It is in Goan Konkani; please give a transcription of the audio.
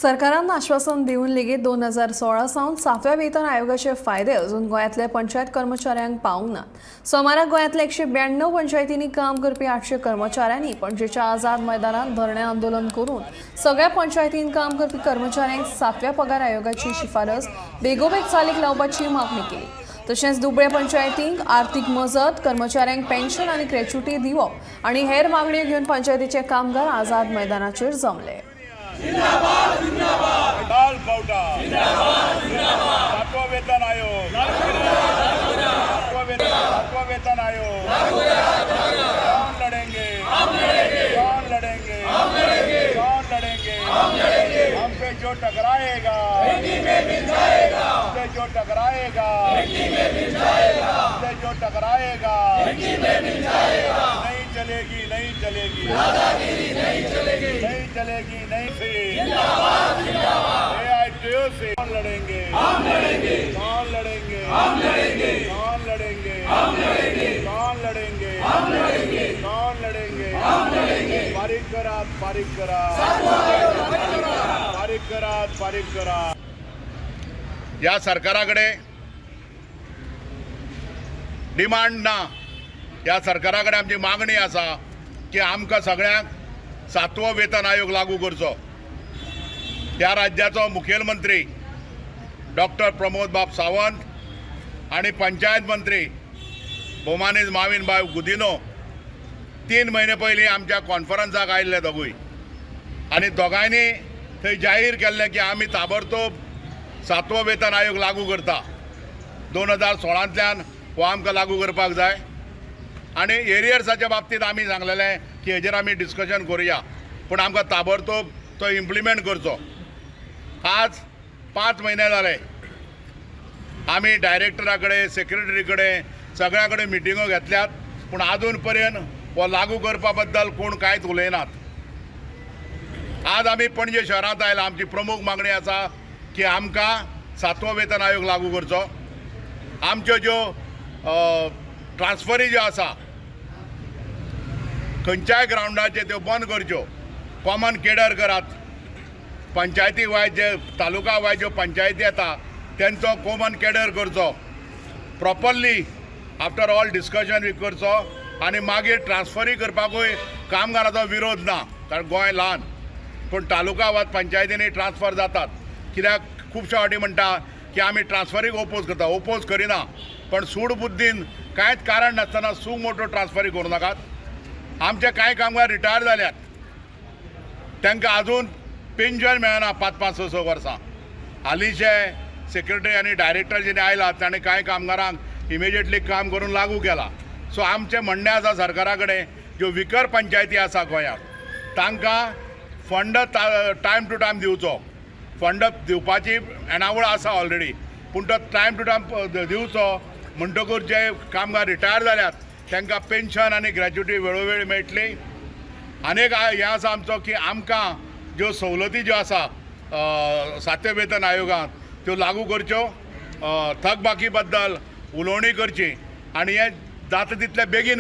सरकारान आश्वासन दिवन लेगीत 2016 सावन सातव्या वेतन आयोगाचे फायदे अजून गोंयांतल्या पंचायत कर्मचाऱ्यांक पावूंक नात. सोमारा गोंयांतल्या 192 पंचायतींनी काम करपी 800 कर्मचाऱ्यांनी पणजेच्या आझाद मैदानात धरणें आंदोलन करून सगळ्या पंचायतींत काम करपी कर्मचाऱ्यांक सातव्या पगार आयोगाची शिफारस बेगोबेग चालीक लावपाची मागणी केली. तशेंच दुबळ्या पंचायतींक आर्थिक मजत, कर्मचाऱ्यांक पेन्शन आनी ग्रॅच्युटी दिवप आनी हेर मागण्यो घेवन पंचायतीचे कामगार आझाद मैदानाचेर जमले. लाल बावटा. सातवा वेतन आयोग, सातवा वेतन आयोग. कौन लड़ेंगे? कौन लड़ेंगे? कौन लड़ेंगे? हमसे जो टकराएगा, हमसे जो टकराएगा, हमसे जो टकराएगा, नहीं चलेगी, नहीं चलेगी, नहीं चलेगी, नहीं से से कौन लड़ेंगे? हम लड़ेंगे. कौन लड़ेंगे? हम लड़ेंगे. कौन लड़ेंगे? हम लड़ेंगे. कौन लड़ेंगे? हम लड़ेंगे. कौन लड़ेंगे? हम लड़ेंगे. बारीक करात, बारीक करात, बारीक करात, बारीक करात. ह्या सरकारा कडेन डिमांड ना. ह्या सरकारा कडेन आमची मागणी आसा की आमकां सगळ्यांक सातवो वेतन आयोग लागू करचो. ह्या राज्याचो मुखेलमंत्री डॉक्टर प्रमोद बाब सावंत आनी पंचायत मंत्री भोमानेज माविन बाब गुदिनो 3 म्हयने पयलीं आमच्या कॉन्फरन्साक आयिल्ले दोगूय आनी दोगांयनी थंय जाहीर केल्लें की आमी ताबडतोब सातवो वेतन आयोग लागू करता. 2016तल्यान हो आमकां लागू करपाक जाय. आनी एरियर्साच्या बाबतींत आमी सांगलेलें की हेजेर आमी डिस्कशन करुया, पूण आमकां ताबडतोब तो इम्प्लिमेंट करचो. आज 5 म्हयने जाले, आमी डायरेक्टरा कडेन, सेक्रेटरी कडेन, सगळ्यां कडेन मिटिंगो घेतल्यात, पूण आजून पर्यंत हो लागू करपा बद्दल कोण कांयच उलयनात. आज आमी पणजे शहरांत आयला. आमची प्रमुख मागणी आसा की आमकां सातवो वेतन आयोग लागू करचो. आमच्यो ज्यो ट्रान्सफरी ज्यो आसा खंयच्याय ग्रावंडाचेर, त्यो बंद करच्यो. कॉमन केडर करात. पंचायती वायज जे, तालुका वायज ज्यो पंचायती येता, तेंचो कॉमन केडर करचो. प्रॉपरली आफ्टर ऑल डिस्कशन बी करचो आनी मागीर ट्रान्सफरी करपाकूय कामगाराचो विरोध ना, कारण गोंय ल्हान, पूण तालुका वा पंचायतींनी ट्रान्सफर जातात. कित्याक खुबशे फावटी म्हणटा की आमी ट्रान्सफरीक ओपोज करता. ओपोज करिना, पण सूड बुद्दीन कांयच कारण नासतना सु मोटो ट्रान्सफरी करूं नाकात. आमचे कांय कामगार रिटायर जाल्यात, तांकां अजून पेन्शन मेळना पांच पांच स स वर्सां. हालींचे सेक्रेटरी आनी डायरेक्टर जेणे आयला, ताणें कांय कामगारांक इमिजिएटली काम करून लागू केला. सो आमचें म्हणणें आसा सरकारा कडेन, ज्यो विकर पंचायती आसा गोंयांत, तांकां फंड टायम टू टायम दिवचो. फंड दिवपाची येणावळ आसा ऑलरेडी, पूण तो टायम टू टायम दिवचो. म्हणटकूच जे कामगार रिटायर जाल्यात, तांकां पेन्शन आनी ग्रॅच्युटी वेळोवेळ मेळटली. आनी एक हें आसा आमचो की आमकां ज्यो सवलती ज्यो आसा सातव्या वेतन आयोगांत, त्यो लागू करच्यो. थकबाकी बद्दल उलोवणी करची आनी हें जाता तितलें बेगीन.